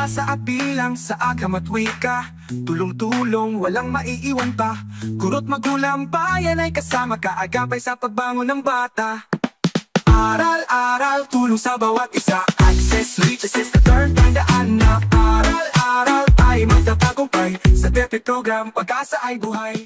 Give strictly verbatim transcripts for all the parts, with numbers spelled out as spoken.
Sa at bilang sa agama at wika, tulong-tulong, walang maiiwan pa. Guro't magulang, bayan ay kasama, kaagapay sa pagbangon ng bata. Aral, aral, tulong sa bawat isa. Access, reach, assist, ka turn, tandaan na. Aral, aral, ay magtatagumpay. Sa DepEd program, pag-asa ay buhay.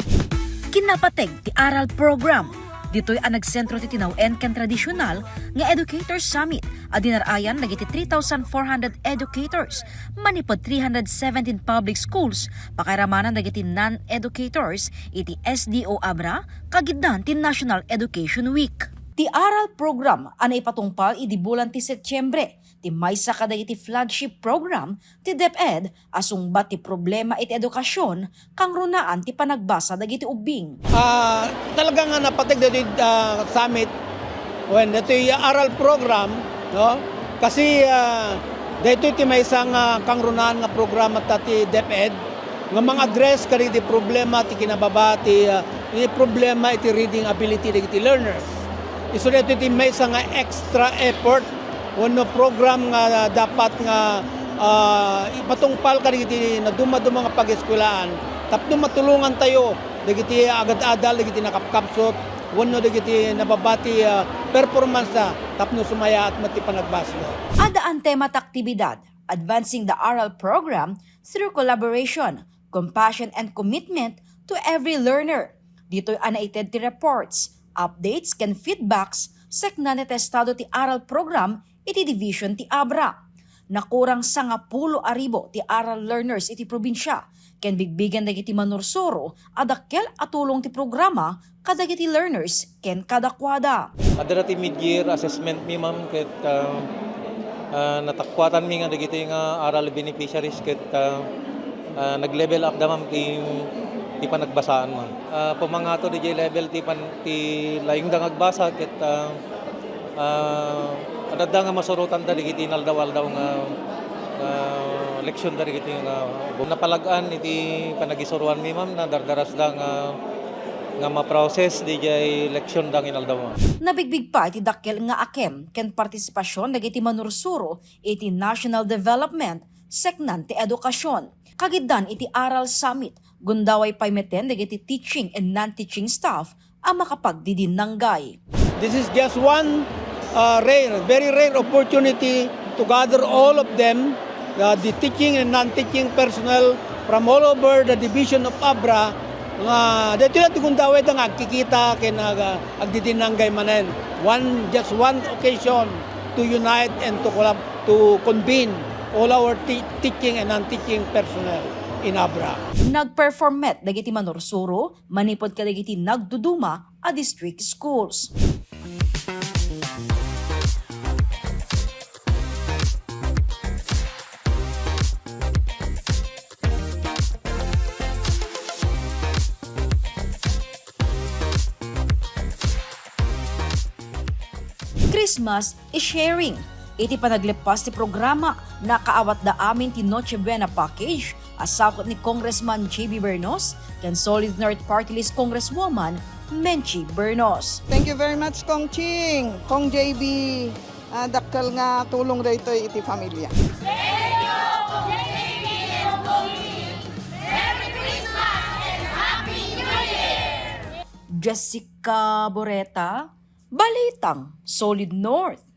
Kinapateg ti Aral Program. Ditoy a nagsentro ti tinaw-en ken tradisyonal nga Educator Summit a dinarayan dagiti three thousand four hundred educators manipud three hundred seventeen public schools, pakairamanan dagiti non-educators iti S D O Abra, kagiddan ti National Education Week. Ti Aral Program a naipatungpal idi bulan ti Setyembre, ti maysa kadagiti flagship program ti DepEd a sungbat ti problema iti edukasyon, kangrunaan ti panagbasa dagiti ubbing. Ah, talaga nga napateg daytoy, ah, summit, wen daytoy aral program, no? Kasi, ah, daytoy ti maysa nga kangrunaan nga programa ta ti DepEd nga mang-address kadagiti problema ti kinababa ti, ah, ti problema iti reading ability dagiti learners. Isu daytoy ti maysa nga extra effort wenno program nga dapat nga, ah, ipatungpal kadagiti nadumaduma nga pag-eskuelaan tapno matulongantayo dagiti agad-adal, dagiti nakapkapsut wenno dagiti nababa ti, ah, performance-da tapno sumayaat met ti panagbasada. Adda antema ti aktibidad, Advancing the Aral Program through Collaboration, Compassion and Commitment to Every Learner. Ditoy a naited ti reports, updates, ken feedbacks saknana ti estado ti aral program iti division ti Abra. Nakurang sangapulo a ribu ti aral learners iti probinsia, ken bigbigen dagiti manursuro a dakkel a tulong ti programa kadagiti learners ken kadakuada. Adda ti mid-year assessment mi, ma'am, ket, ah, ah, natakuatanmi nga dagiti nga aral beneficiaries ket, ah, ah, nag-level up da, ma'am, ti, ti panagbasaan, ma'am. Ah, pamangato diay level ti pan-, ti laingda nga agbasa ket, ah, ah, adda nga masurotanda dagiti inaldaw-aldaw nga, nga leksionda dagiti nga napalag-an iti panagisuroanmi, ma'am, nadardarasda nga nga ma-process diay leksionda nga inaldaw. Nabigbig pay ti dakkel nga akem ken partisipasion dagiti manursuro iti national development saknana ti edukasion. Kagiddan iti Aral Summit, gundaway pay metten dagiti teaching and non-teaching staff a makapagdidinnanggay. This is just one, uh, rare, very rare opportunity to gather all of them, uh, the teaching and non-teaching personnel from all over the division of Abra, nga daytoy la ti gundawayda nga agkikita ken ag-, agdidinnanggay manen. One, just one occasion to unite and to collab-, to convene all our te-, teaching and non-teaching personnel in Abra. Nagperform met dagiti manursuro manipud kadagiti nagduduma a district schools. Christmas is sharing. Iti panagleppas ti programa, nakaawatda amin ti Noche Buena package a sakop ni Congressman J B Bernos ken Solid North Party List Congresswoman Menchi Bernos. Thank you very much, Kong Ching, Kong J B. Ah, dakkel nga tulong daytoy iti familia. Merry Christmas and Happy New Year! Jessica Boreta, Balitang Solid North.